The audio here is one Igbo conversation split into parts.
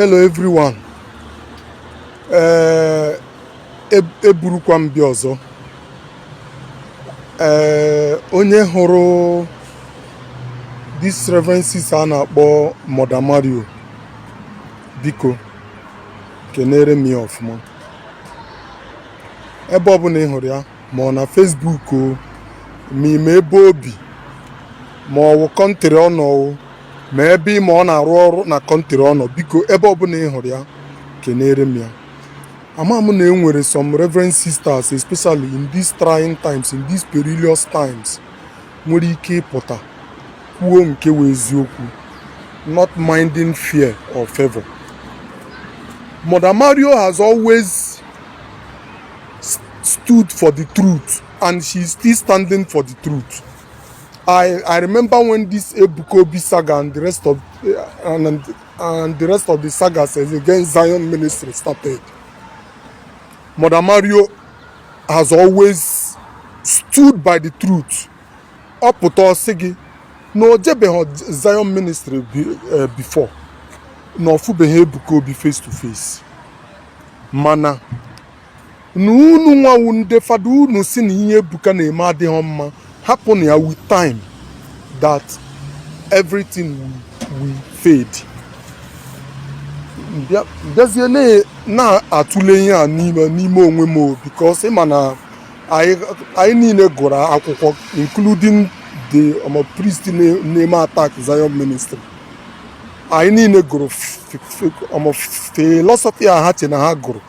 Hello everyone. Ee, eburukwa m bịa ọzọ. Ee, onye hụrụ this reverend sister a na-akpọ Mother Mario, biko kenere m ya ọfụma. Ebe ọbụla ị hụrụ ya, ma ọ na Facebook o, ma ime ebe obi, ma ọ wụ country ọ nọ o, ma ebe ime ọ na-arụ ọrụ na country ọ nọ, biko, ebe ọbụla ị hụrụ ya, kenere m ya. Ama m na e nwere some reverend sisters, especially in these trying times, in these perilous times, nwere ike ịpụta kwuo nke wụ eziokwu, not minding fear or favor. Mother Mario has always stood for the truth and she is still standing for the truth. I remember when this Ebuka Obi saga and the rest of the sagas against Zion Ministry started. Mother Mario has always stood by the truth. Ọ pụta, ọ sị gị na o jebeghị Zion Ministry before, na ọ fụbeghị Ebuka Obi face to face, mana na unu nwawu ndị fada, unu si na ihe Ebuka na-eme adịghị mma, hapụ na ya, with time that everything will fade. Bịazie na-atụle ihe a n'ime onwe m o, because ịma na anyị niile gụrụ akwụkwọ, including the priest na-eme attack Zion Ministry. Anyị niile gụrụ philosophy a ha che na ha gụrụ.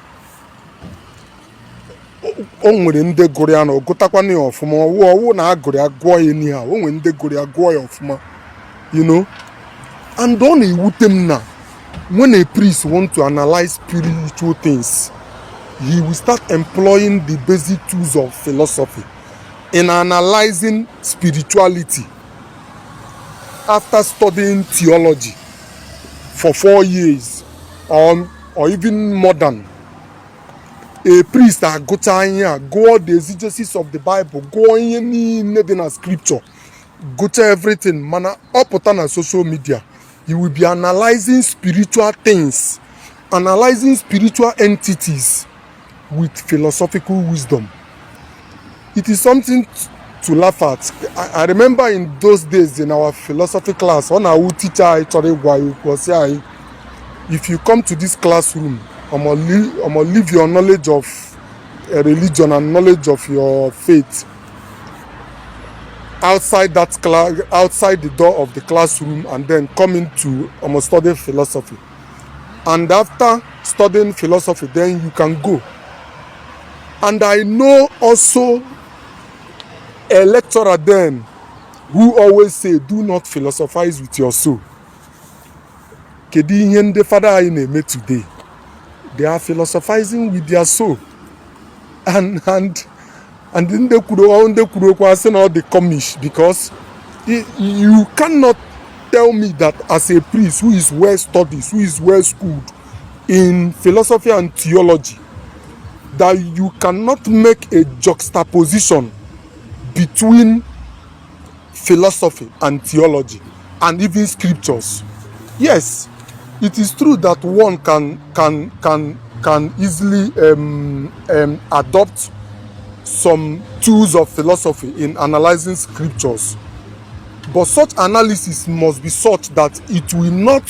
O nwere ndị gụrụ ya na gụtakwana ya ọfụma. Ọwụ na a gụrụ ya, gụọ ya n'ihe a. O nwere ndị gụrụ ya, gụọ ya ọfụma, and ọ na-ewute m na when a priest want to analyze spiritual things, he will start employing the basic tools of philosophy in analyzing spirituality after studying theology for 4 years or even more than. A priest agụcha ihe a, gụọ the exegesis of the Bible, gụọ ihe niile dị na scripture, gụcha everything, mana ọ pụta na social media, he will be analyzing spiritual things, analyzing spiritual entities with philosophical wisdom. It is something to laugh at. I remember in those days in our philosophy class, ọ na-awụ teacher anyị chọrọ ịgwa anyị okwu, ọ sị anyị, "If you come to this classroom, omo, leave your knowledge of religion and knowledge of your faith outside that class, outside the door of the classroom, and then come into, omo, study philosophy. And after studying philosophy, then you can go." And I know also a lecturer then who always say, "Do not philosophize with your soul." Kedu ihe ndị fada anyị na-eme today? They are philosophizing with their soul. And ndị kwuru okwu asị na ọ dị comish, because you cannot tell me that as a priest who is well studied, who is well schooled in philosophy and theology, that you cannot make a juxtaposition between philosophy and theology and even scriptures. Yes, it is true that one can easily adopt some tools of philosophy in analyzing scriptures, but such analysis must be such that it will not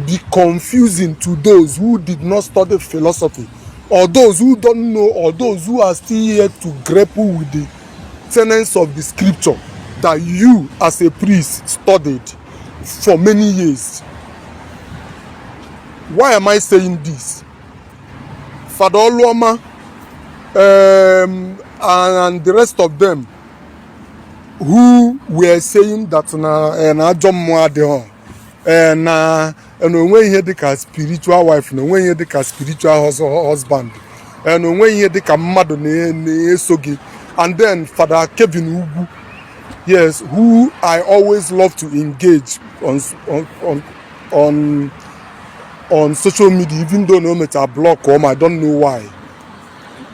be confusing to those who did not study philosophy or those who don't know or those who are still here to grapple with the tenets of the scripture that you as a priest studied for many years. Why am I saying this? Father Oluoma and the rest of them who were saying that na ajọ mmụọ adịghị, na onwe ihe dịka spiritual wife, na onwe ihe dịka spiritual husband, na onwe ihe dịka mmadụ na-eso gị. And then Father Kevin Ugwu, yes, who I always love to engage on social media, even though na o mechara block m, I don't know why.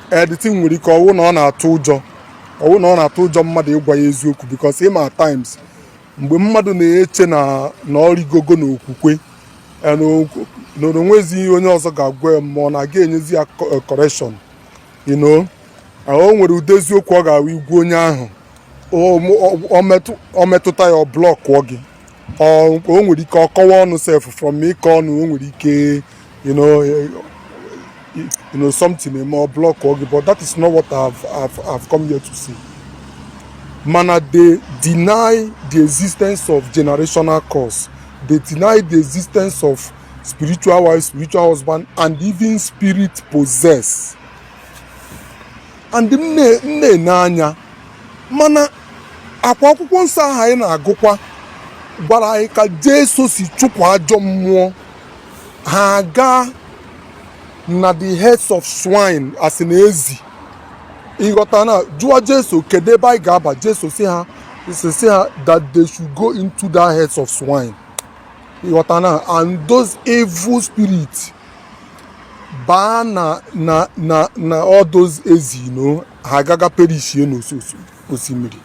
The thing nwere ike ọwụ na ọ na-atụ ụjọ, ọwụ na ọ na-atụ ụjọ mmadụ ịgwa ya eziokwu, because ịma at times mgbe mmadụ na-eche na ọ rigogo n'okwukwe and Na onwezi ihe onye ọzọ ga-agwa ya, ma ọ na-aga enyezi ya correction. O nwere ụdị eziokwu ọ ga-awụ igwe onye ahụ, ọ metụta ya, ọ blockụọ gị. O nwere ike ọ kọwa ọnụ sef. From ịkọ ọnụ, o nwere ike something eme, ọ blockụọ gị. But that is not what I've come here to say. Mana they deny the existence of generational curse. They deny the existence of spiritual wife, spiritual husband and even spirit possess. And m na-ene anya, mana akwa akwụkwọ nsọ ahụ anyị na-agụkwa gwara anyị ka Jesu si chụpụ ajọ mmụọ ha gaa na the herds of swine, asị na ezi. Ịghọta na jụọ Jesu, kedu ebe anyị ga-aba? Jesu si ha that they should go into that herds of swine. Ịghọta na and those evil spirits baa na all those ezi, no, ha agaga perishie n'osimiri.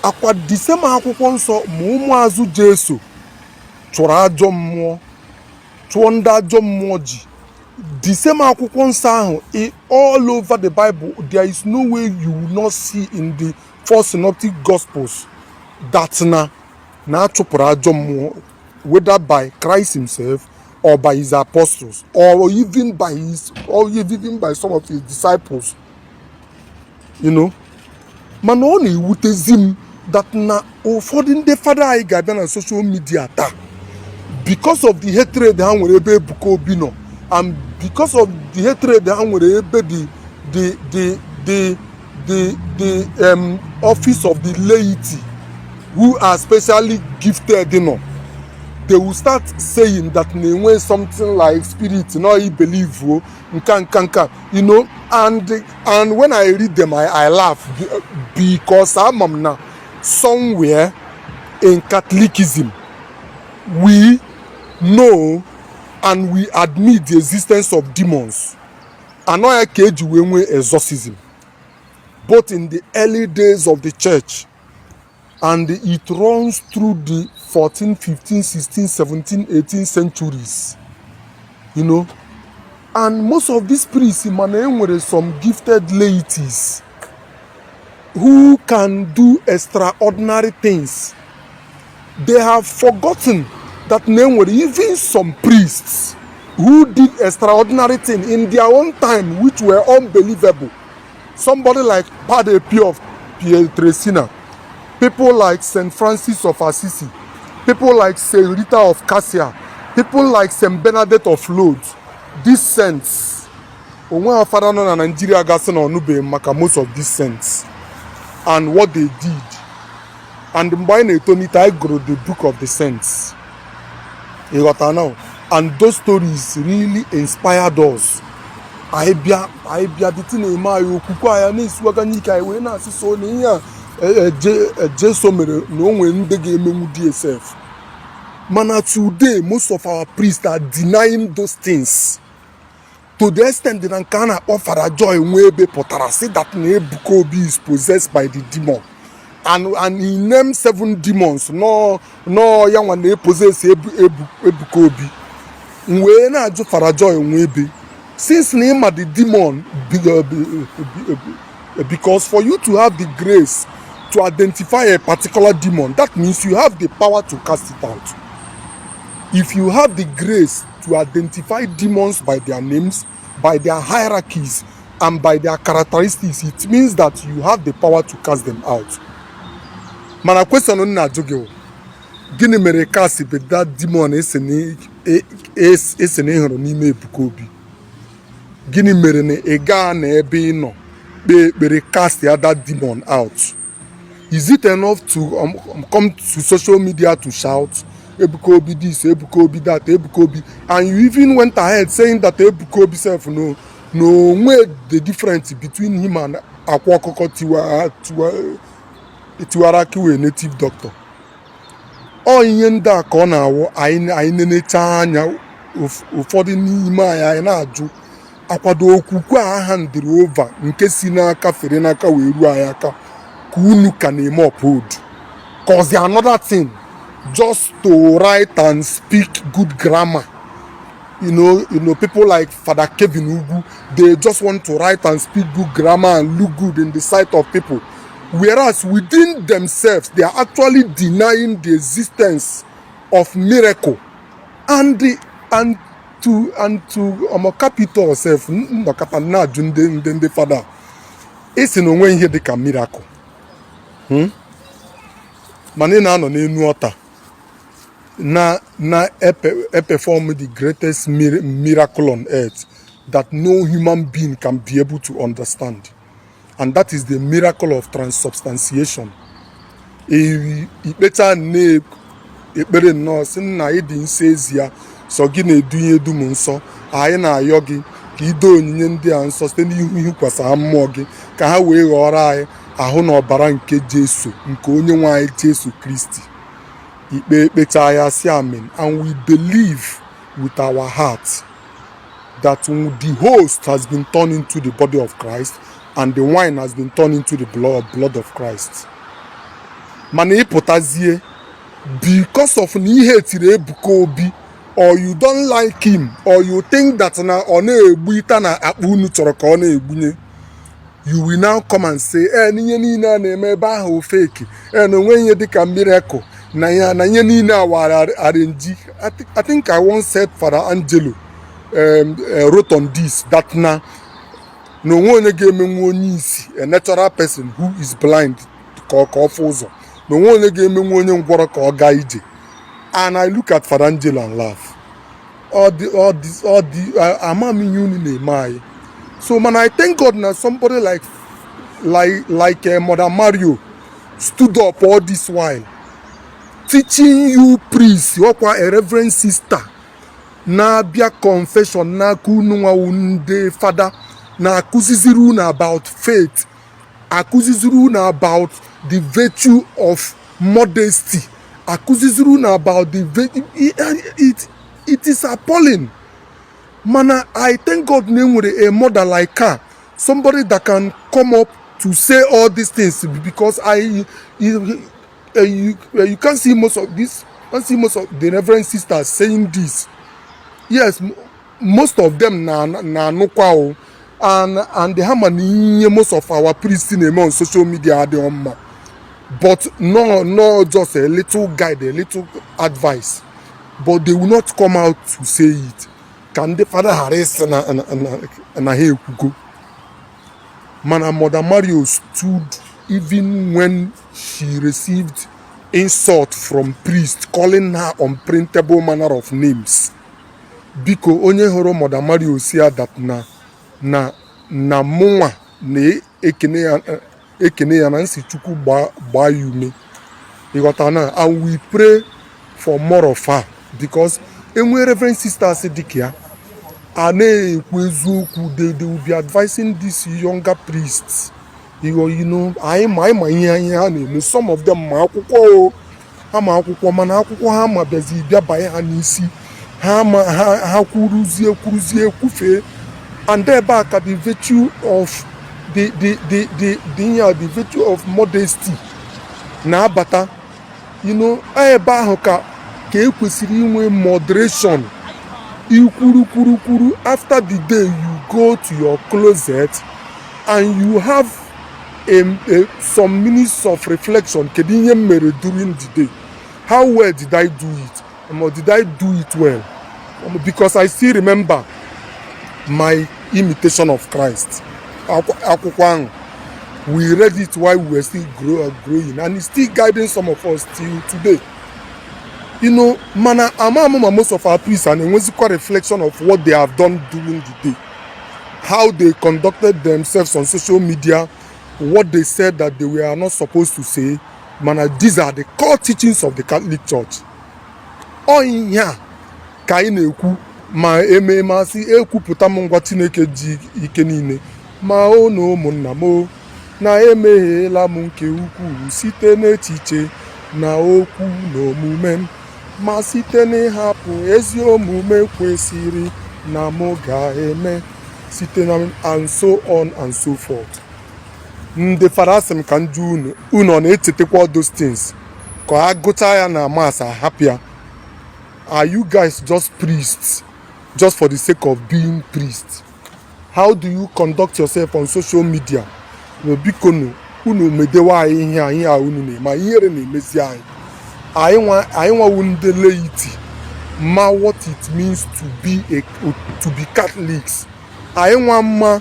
Akwa the same akwụkwọ nsọ, ma ụmụazụ Jesu chụrụ ajọ mmụọ, chụọ ndị ajọ mmụọ ji. The same akwụkwọ nsọ ahụ, all over the Bible, there is no way you will not see in the four synoptic gospels that na achụpụrụ ajọ mmụọ, whether by Christ himself or by his apostles or even by some of his disciples. Mana ọ na-ewutezi m that na ụfọdụ ndị fada anyị ga-abịa na social media taa, because of the hatred ha nwere ebe Ebuka Obi nọ and because of the hatred ha nwere ebe the office of the laity who are specially gifted nọ, they will start saying that na-enwe something like spirit, no, I believe o nka nka nka. And when I read them, I laugh because ama m na somewhere in Catholicism we know and we admit the existence of demons. Anọ ya ka eji wee nwee exorcism, both in the early days of the church and it runs through the 14, 15, 16, 17, 18 centuries. And most of these priests, mana enwere some gifted laities who can do extraordinary things. They have forgotten that na enwere even some priests who did extraordinary things in their own time which were unbelievable. Somebody like Padre Pio of Pietrelcina, people like St. Francis of Assisi, people like St. Rita of Cascia, people like St. Bernadette of Lourdes. These saints, onwe fada nọ na Nigeria gasị na ọnụbeghị maka most of these saints and what they did. And mgbe anyị na-etonite, anyị gụrụ the Book of the Saints. Ịghọta now? And those stories really inspired us. Anyị bịa dịtị na-eme anyị okwukwe anyị na-esiwaga n'ike, anyị wee na-asị so na ihe a Jesu mere na o nwere ndị ga-emenwu DSF. Mana today, most of our priests are denying those things to the extent na nke a na-akpọ Fada Joy Nwebe pụtara sị that na Ebuka Obi is possessed by the demon and he named seven demons. No, ya nwa na-epossess Ebuka Obi. M wee na-ajụ Fada Joy Nwebe, since na ịma the demon, because for you to have the grace to identify a particular demon, that means you have the power to cast it out. If you have the grace to identify demons by their names, by their hierarchies and by their characteristics, it means that you have the power to cast them out. Mana question m na-ajụ gị wụ, gịnị mere cast be that demon esi na ị hụrụ n'ime Ebuka Obi? Gịnị mere na ị gaa na ebe ị nọ kpee ekpere cast ya that demon out? Is it enough to come to social media to shout Ebuka Obi this, Ebuka Obi that, Ebuka Obi? And you even went ahead saying that Ebuka Obi sef no onwe the difference between him and Akwa Ọkụkọ tiwa tiwa tiwara akiwe native doctor. Ọ ihe ndị a ka ọ na-awụ anyị nenecha anya, ụfọdụ n'ime anyị, anyị na-ajụ akwado okwukwe a handịrị over nke si n'aka fere n'aka wee ruo anyị aka ka unu ka na-eme uphold, cause another thing, just to write and speak good grammar. People like Father Kevin Ugwu, they just want to write and speak good grammar and look good in the sight of people, whereas within themselves they are actually denying the existence of miracle. And the, and to and to capital sef nnọkọta na-ajụ ndị fada isi na onwe ihe dịka miracle, Mana ị na-anọ n'enu altar na perform the greatest miracle on earth that no human being can be able to understand, and that is the miracle of transubstantiation. Ikpecha nne ekpere nnọọ sị, "Nna, ịdị nsọ ezi ya, sọ gị na-edunye dum nsọ. Anyị na-ayọ gị ka ido onyinye ndị a nsọ site n'ihu ihukwasa ha mmụọ gị, ka ha wee ghọrọ anyị ahụ na ọbara nke Jesu, nke onye nwe anyị Jesu Kristi." Ikpe ekpecha ya sị amen, and we believe with our heart that the host has been turned into the body of Christ and the wine has been turned into the blood of Christ. Mana ịpụtazie, because of na ihe etiri Ebuka Obi, or you don't like him, or you think that na ọ na-egbu ita na akpa unu chọrọ ka ọ na-egbunye, you will now come and say, ee, n'ihe niile a na-eme ebe ahụ fake, ee, na onwe ihe dịka miracle na ya, na ihe niile a wara arrange. I think I once said, Father Angelo wrote on this, that na onwe onye ga-emenwu onye isi, a natural person who is blind, ka ọ fụ ụzọ, na onwe onye ga-emenwu onye ngwọrọ ka ọ gaa ije. And I look at Father Angelo and laugh. Ọ dị ama m ihe unu na-eme anyị. So mana I thank God na somebody like Mother Mario stood up all this while teaching you priests. Ọkwa a reverend sister na-abịa confession n'aka unu nwawu ndị fada, na-akụziziri unu about faith, akụziziri unu about the virtue of modesty, akụziziri unu about the it is appalling. Mana I thank God na enwere a mother like her, somebody that can come up to say all these things, because I you, you, you can't see most of this, can't see most of the reverend sisters saying this. Yes, most of them na na-anụkwa o, and ha ma na ihe most of our priests na-eme on social media adịghị mma, but no, just a little guide, a little advice, but they will not come out to say it, ka ndị fada ghara ịsị na ha ekwugo. Mana Mother Mario stood even when she received insult from priest, calling her unprintable manner of names. Biko, onye hụrụ Mother Mario si ya that na mụnwa na-ekene ya, ekene ya na nsi Chukwu gbaa ya ume. Ịghọta na and we pray for more of her, because enwe reverend sisters dịka ya a na-ekwu eziokwu, they will be advising these younger priests. Anyị ma ihe ha na-eme. Some of them ma akwụkwọ o, ha ma akwụkwọ, mana akwụkwọ ha ma bịazi bịa banye ha n'isi ha, ma ha kwuruzie kwufee. And ebe a ka the virtue of the ihe, the virtue of modesty na-abata. Ebe ahụ ka e kwesịrị inwe moderation. Ikwuru kwuru kwuru, after the day you go to your closet and you have some minutes of reflection: kedu ihe m mere during the day? How well did I do it? Did I do it well? Because I still remember my Imitation of Christ, akwụkwọ ahụ. We read it while we were still growing, and it's still guiding some of us till today. Mana ama ama ma most of our priests and enwezikwa reflection of what they have done during the day, how they conducted themselves on social media, what they said that they were not supposed to say. Mana these are the core teachings of the Catholic Church. Ọ ihe a ka anyị na-ekwu ma eme masị ekwupụta m ngwa Chineke ji ike niile ma o na ụmụnna m o na emehiela m nke ukwuu site n'echiche na okwu na omume m, ma site n'ịhapụ ezi omume kwesịrị na mụ ga-eme site na, and so on and so forth. Ndị fada, asị m ka m jụọ unu, unu ọ na-echetakwa all those things, ka a gụchaa ya na mass ahapụ ya? Are you guys just priests Just for the sake of being priest, how do you conduct yourself on social media? Na biko nụ, unu medewe anyị ihe a, ihe a unu na-eme, ihere na-emezi anyị. Anyị nwawu ndị laity ma what it means to be Catholics. Anyị nwa ma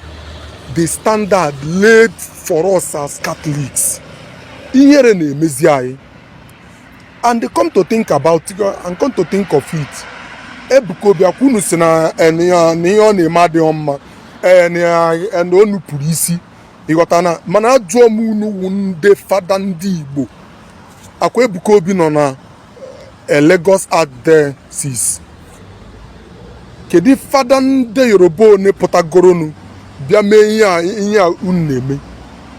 the standard laid for us as Catholics. Ihere na-emezi anyị. And come to think about it, and come to think of it, Ebuka Obi, akwa unu si na na ihe ọ na-eme adịghị mma, ee, na na o nupụrụ isi, ịghọta na? Mana ajụọ m unu wu ndị fada ndị Igbo, akwa Ebuka Obi nọ na Lagos Archdiocese, kedu fada ndị Yoruba one pụtagoronu bịa mee ihe a unu na-eme,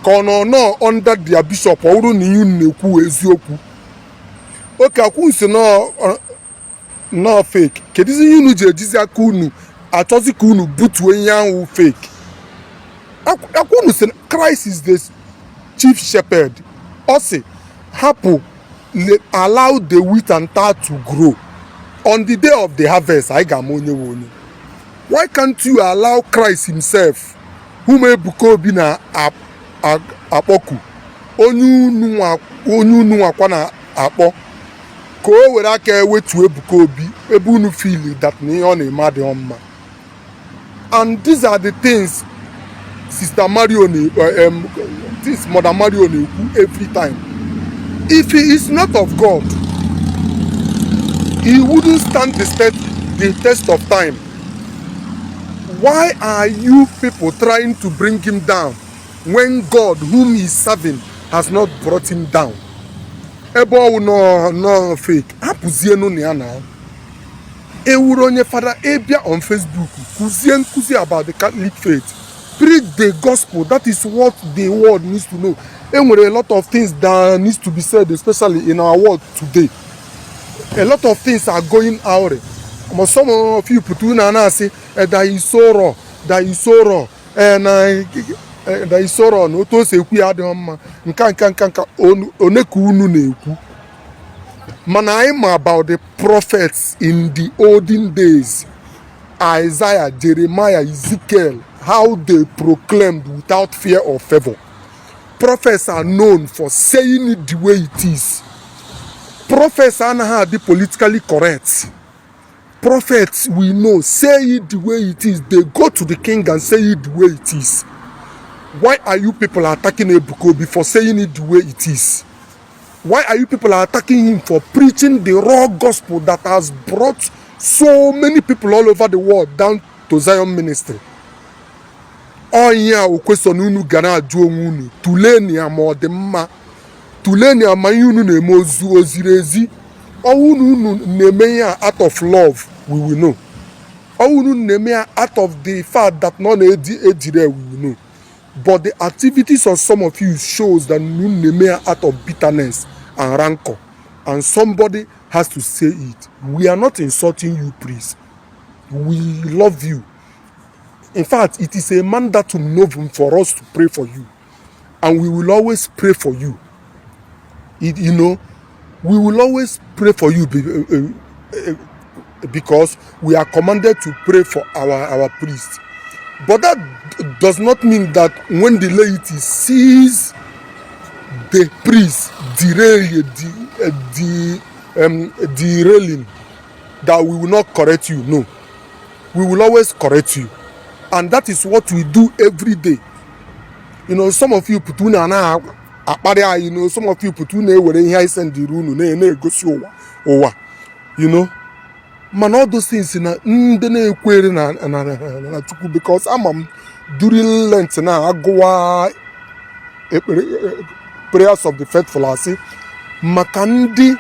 ka ọ nọ nọ under their bishop? Ọ bụrụ na ihe unu na-ekwu eziokwu oke akwụ si nọọ fake, kedụzi ihe unu ji ejizi aka unu achọzi ka unu butuo ihe ahụ fake? Akwa unu si na Christ is the chief shepherd. Ọ sị hapụ, allow the wheat and tare to grow. On the day of the harvest, anyị ga-ama onye nwe onye. Why can't you allow Christ himself, whom Ebuka Obi na-akpọku, onye unu nwakwa na-akpọ, ka o were aka ewetu Ebuka Obi ebe unu feel that na ihe ọ na-eme adịghị mma? And these are the things Sister Mario na this Mother Mario na-ekwu every time. If he is not of God, he wouldn't stand the test of time. Why are you people trying to bring him down when God whom he is serving has not brought him down? Ebe ọwụ nọ nọ fake, hapụzienu na ya na ewuru onye fada ịbịa on Facebook kụzie nkụzi about the Catholic faith, preach the gospel. That is what the world needs to know. Enwere a lot of things that needs to be said, especially in our world today. A lot of things are going out. But some of you put unu na-asị that is so raw, that is so raw, na that is so raw, na otu o si ekwu ya adịghị mma, nka nka nka nka one ka unu na-ekwu. Mana anyị ma about the prophets in the olden days, Isaiah, Jeremiah, Ezekiel, how they proclaimed without fear or favor. Prophets are known for saying it the way it is. Prophets anaghị adị politically correct. Prophets we know say it the way it is. They go to the king and say it the way it is. Why are you people attacking Ebuka Obi for saying it the way it is? Why are you people attacking him for preaching the raw gospel that has brought so many people all over the world down to Zion Ministry? Ọ ihe a o kwesọ na unu ga na-ajụ onwe unu. Tulee ya ma ọ dị mma, tulee ya ma ihe unu na-eme ozu o ziri ezi. Ọwụ unu unu na-eme ihe a out of love, we will know. Ọwụ unu na-eme ya out of the fact that nọ na-edi ejire, we will know. But the activities of some of you shows that unu na-eme ya out of bitterness and rancor, and somebody has to say it. We are not insulting you, please. We love you. In fact, it is a mandatum novum for us to pray for you, and we will always pray for you. We will always pray for you because we are commanded to pray for our priests. But that does not mean that when the laity sees the priest derail, derailing, that we will not correct you. No, we will always correct you, and that is what we do every day. Some of you put unu na akparị anyị. Some of you put unu ewere ihe anyị sendiri unu na-egosi ụwa ụwa. Mana all those things na ndị na-ekwere na Chukwu, because ama m during Lent na agụwa ekpere, prayers of the faithful, asị maka ndị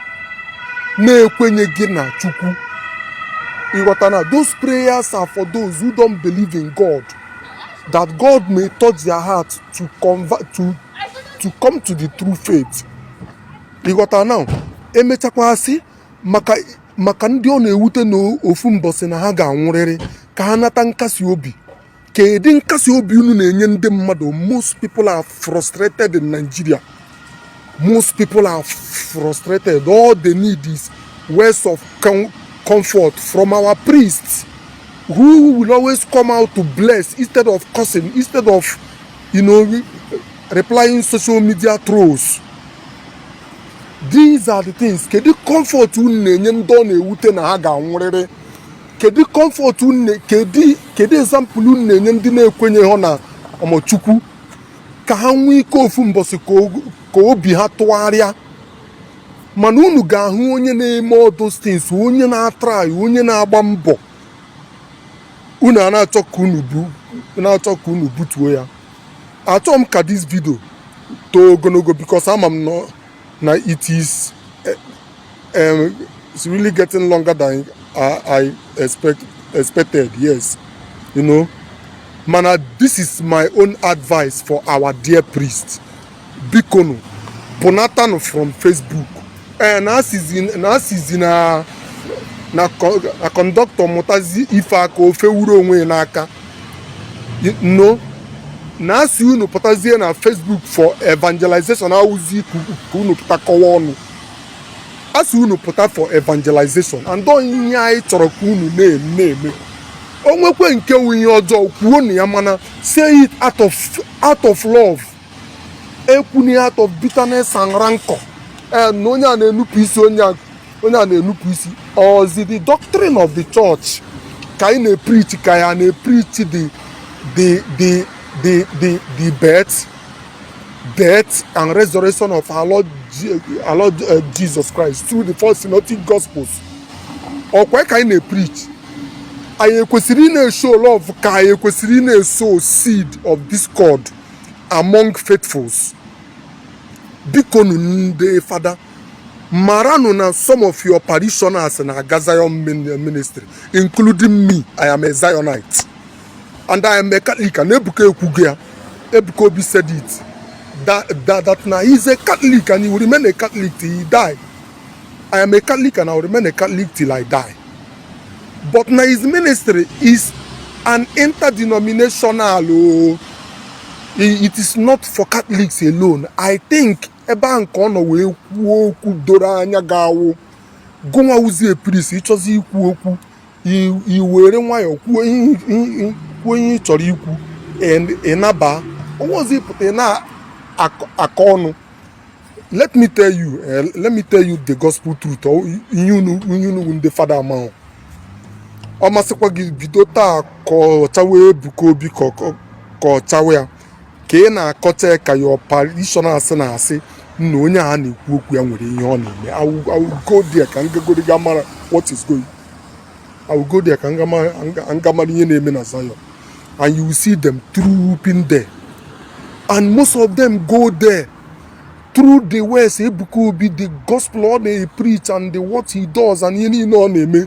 na-ekwenyeghị na Chukwu. Ịghọta na those prayers are for those who don't believe in God, that God may touch their heart to convert, to come to the true faith. Ịghọta now? Emechakwa asị maka ndị ọ na-ewute n'ofu mbọsị na ha ga-anwụrịrị, ka ha nata nkasi obi. Kedu nkasi obi unu na-enye ndị mmadụ? Most people are frustrated in Nigeria. Most people are frustrated. All they need is words of comfort from our priests. Who will always come out to bless instead of cursing, instead of replying social media trolls. These are the things. Kedu comfort unu na-enye ndị ọ na-ewute na ha ga-anwụrịrị? Kedu comfort unu, kedu example unu na-enye ndị na-ekwenyeghị na ọmọchukwu ka ha nwee ike ofu mbọsị ka obi ha tụgharịa? Mana unu ga-ahụ onye na-eme all those things, onye na-atry, onye na-agba mbọ, unu a na-achọ ka unu bu na-achọ ka unu butuo ya. Achọghị m ka this video too ogologo because ama m nọ na it is it's really getting longer than I expected. Yes, mana this is my own advice for our dear priest. Bikonu, pụnatanụ from Facebook. Ee, na asizi na conductor mụtazi ife aka ofe wuru onwe ya n'aka. No na asị unu pụtazie na Facebook for evangelization, awụzi ka unu pụta kọwa ọnụ. Asị unu pụta for evangelization, and ọ ihe anyị chọrọ ka unu na-eme. O nwekwe nke wu ihe ọjọọ, kwuo na ya, mana say it out of love. Ekwuna out of bitterness and rancor. Ee, na onye a na-enupụ isi, onye a na-enupụ isi ozi. The doctrine of the church ka anyị na-epreach, ka ya na-epreach the birth, death and resurrection of our Lord Jesus Christ through the four synoptic gospels. Ọkwa ka anyị na-epreach, anyị ekwesịrị ị na-eshow love, ka anyị ekwesịrị ị na-esow seed of discord among faithfuls? Bikonu, ndị fada, maranụ na some of your parishioners na-aga Zion Ministry, including me. I am a Zionite and I am a Catholic, and Ebuka ekwugo ya. Ebuka Obi said it that na he's a Catholic and he will remain a Catholic till he die. I am a Catholic and I will remain a Catholic till I die. But na his ministry is an interdenominational. Oh, it is not for Catholics alone. I think ebe ahụ ka ọ nọ wee kwuo okwu doro anya. Ga-awụ gụnwa wuzie priest, ịchọzi ikwu okwu, i were nwayọọ kwuo ihe ị chọrọ ikwu, ịnaba onwe pụta ị na-akọ ọnụ. Let me tell you the gospel truth. Ihe unu wụ ndị fada amahụ, ọ masịkwa gị, bido taa ka ọ chawa Ebuka Obi, ka ọ chawa ya, ka ị na-akọcha ya, ka your parishioners na-asị na onye a na-ekwu okwu ya nwere ihe ọ na-eme. I will go there ka ngagoro ga mara what is going. I will go there ka nga mara ihe na-eme na Zion, and you will see them trooping there, and most of them go there through the words Ebuka Obi, the gospel ọ na-preach and the what he does and ihe niile ọ na-eme.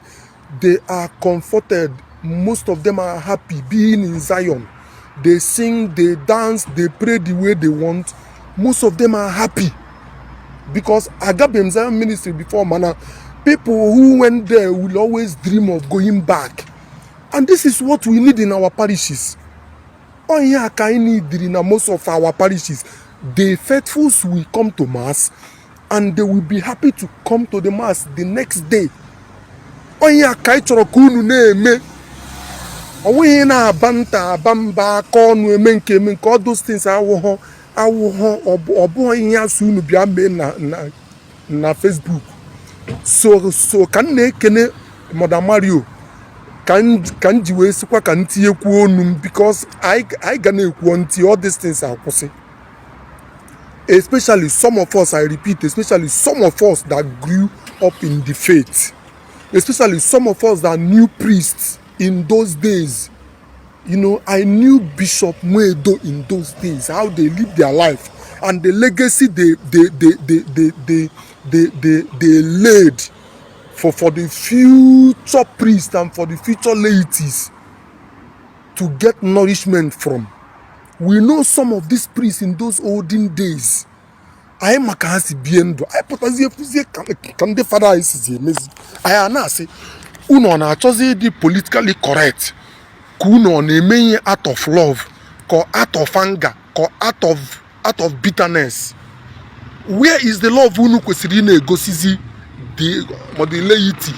They are comforted. Most of them are happy being in Zion. They sing, they dance, they pray the way they want. Most of them are happy because agabeghị m Zion Ministry before, mana people who went there will always dream of going back, and this is what we need in our parishes. Ọ ihe a ka anyị neediri na most of our parishes. The faithfuls will come to mass and they will be happy to come to the mass the next day. Ọ ihe a ka anyị chọrọ ka unu na-eme. Ọ nweghị na-aba nta, aba mba, aka ọnụ, eme nke. All those things awụghọ, ọ bụghị ihe asụ unu bịa mee na Facebook. So ka m na-ekene Mother Mario, ka m ji wee sịkwa ka m tinyekwuo onu m, because anyị ga na-ekwu ntị all these things akwụsị, especially some of us, I repeat, especially some of us that grew up in the faith, especially some of us that knew priests in those days. I knew Bishop Mwedo in those days, how they lived their life and the legacy they laid for the future priests and for the future laities to get nourishment from. We know some of these priests in those olden days. Anyị maka ha si bie ndụ. Anyị pụtazie fụzie ka ndị fada anyị sizi emezi. Anyị a na-asị unu, ọ na-achọzi ịdị politically correct, ka unu ọ na-eme ihe out of love, ka out of anger, ka out of bitterness? Where is the love unu kwesịrị ị na-egosizi the ma the laity,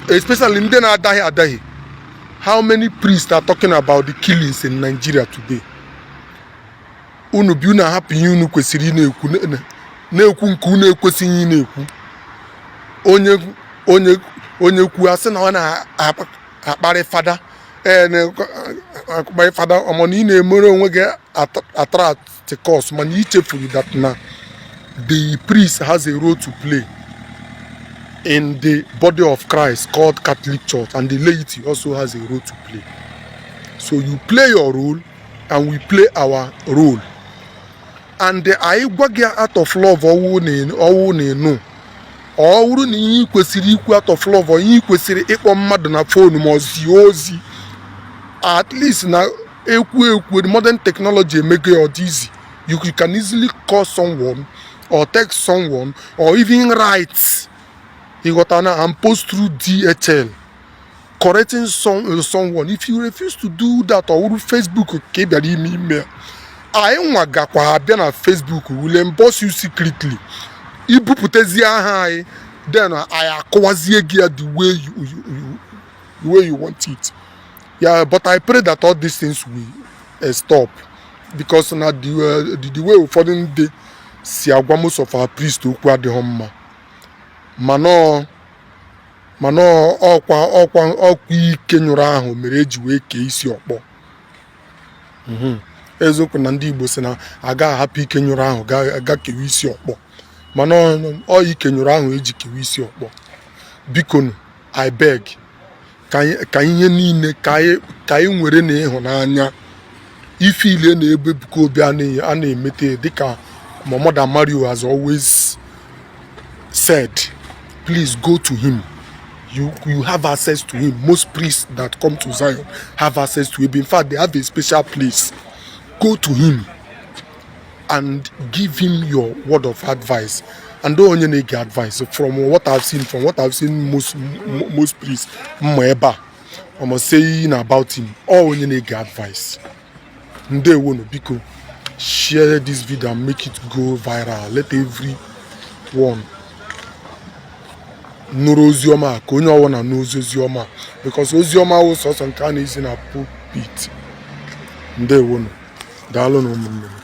especially ndị na-adaghị adaghị? How many priests are talking about the killings in Nigeria today? Unu bi unu ahapụ ihe unu kwesịrị ị na-ekwu, na-ekwu nke unu ekwesịghị ị na-ekwu. Onye onye onye kwuo, asị na ọ na-akparị fada, ee, na-akparị fada. Ọmọ na ị na-emere onwe gị attract curse, mana i chefuru that na the priest has a role to play in the body of Christ called Catholic Church, and the laity also has a role to play. So you play your role and we play our role. And anyị gwa gị out of love, ọwụ na ọwụ na-enu, ọ bụrụ na ihe ị kwesịrị ikwu out of love, ihe ị kwesịrị ịkpọ mmadụ na phone ma ọ zie ozi, at least na ekwu ekwu, modern technology emego ya ọ dị easy. You can easily call someone or text someone or even write, ịghọta na, and post through DHL correcting someone. If you refuse to do that, ọ wụrụ Facebook ka ị bịara ime ime, anyị nwa gakwa abịa na Facebook, will emboss you secretly, ibupụtazie aha anyị, then anyị akọwazie gị ya the way you want it. Yeah, but I pray that all these things will stop, because na the way ụfọdụ ndị si agwa most of our priest okwu adịghị mma. Mana ọkwa ike nyụrụ ahụ mere eji wee kee isi ọkpọ. Eziokwu na ndị Igbo si na aga ahapụ ike nyụrụ ahụ ga kewe isi ọkpọ, mana ọ ike nyụrụ ahụ eji kewe isi ọkpọ. Bikonu, I beg, ka ihe niile ka anyị nwere na ịhụnanya ife ile na ebe Ebuka Obi a na-emete, dịka Mother Mario has always said, please go to him. You have access to him. Most priests that come to Zion have access to him. In fact, they have a special place. Go to him and give him your word of advice. And onye na-ege advice, from what I've seen, most priests mma ebe a I'm saying about him, ọ onye na-ege advice. Ndewonu. Biko, share this video and make it go viral. Let everyone nụrụ oziọma a, ka onye ọwụna nụ ozi oziọma a, because oziọma wụ sọsọ nke a na-ezi na pulpit. Ndewonu, daalụ na ụmụnne m.